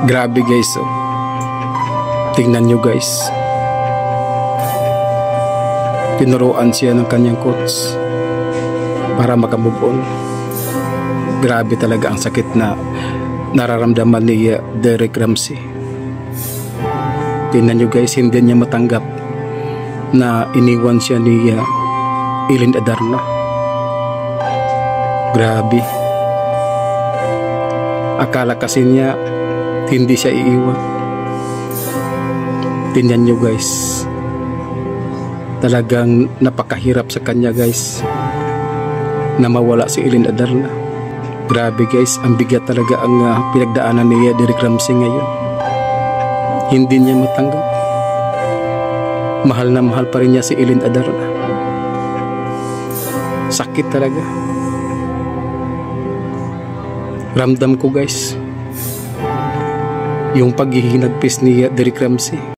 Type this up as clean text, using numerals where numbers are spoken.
Grabe, guys, oh. Tingnan nyo, guys. Tinuruan siya ng kanyang coach para makamove on. Grabe talaga ang sakit na nararamdaman ni Derek Ramsay. Tingnan nyo, guys, hindi niya matanggap na iniwan siya ni Elin Adarna. Grabe. Akala kasi niya hindi siya iiwan. Tingnan nyo, guys. Talagang napakahirap sa kanya, guys, na mawala si Elin Adarna. Grabe, guys, ang bigat talaga ang pinagdaanan ni Derek Ramsay ngayon. Hindi niya matanggap. Mahal na mahal pa rin niya si Elin Adarna. Sakit talaga. Ramdam ko, guys, yung paghihinagpis ni Derek Ramsay.